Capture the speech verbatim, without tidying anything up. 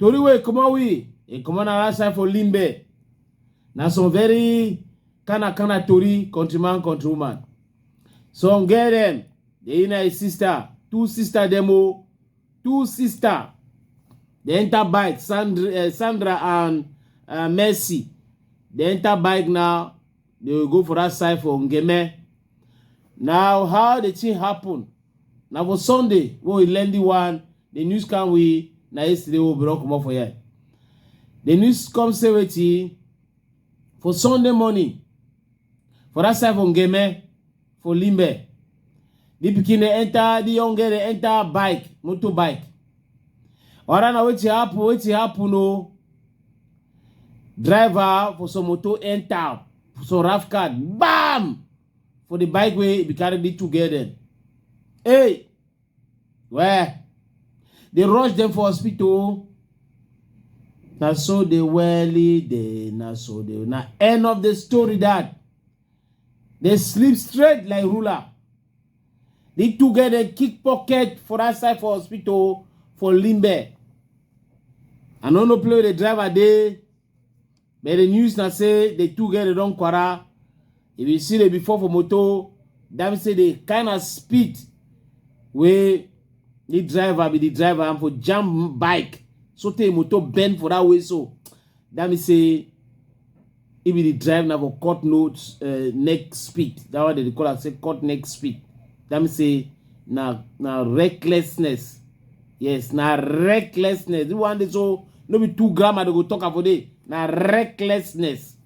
Tori wey comot we, e comot na that side for Limbe. Na some very kinda kinda tori, countryman, countrywoman. Some girl dem, dey na e sister, two sister dem o, two sister. Dey enter bike, Sandra, eh, Sandra and, eh, Mercy. Dey enter bike now, dey go for that side for Ngeme. Now, how the thing happen? Na for Sunday wey we learn the one, the news come we, na yesterday wey we be don comot for here. The news come say wetin? For Sunday morning, for that side for Ngeme, for Limbe, the pikin dey enter, the young girl dey enter bike, motorbike. Whether na wetin happen, wetin happen o. Driver for some motor enter, for some rough car, bam! For the bike wey e be carry the two girl dem. Hey! Where? Dey rush dem for hospital. Na so dey welly dey, na so dey, na end of the story that. Dey sleep straight like ruler. The two girl dem kick pocket for that side for hospital for Limbe. I no know place wey the driver dey, but the news na say the two girl dem don quarrel. If you see the before for motor, that mean say the kinda speed wey the driver be the driver and for jam bike, so tey motor bend for that way so. That mean say e be the drive na for cut note, eh, neck speed. That one dem dey call am say cut neck speed. That mean say na, na recklessness. Yes, na recklessness. The one dey so no be two grammar dey go talk am for there. Na recklessness.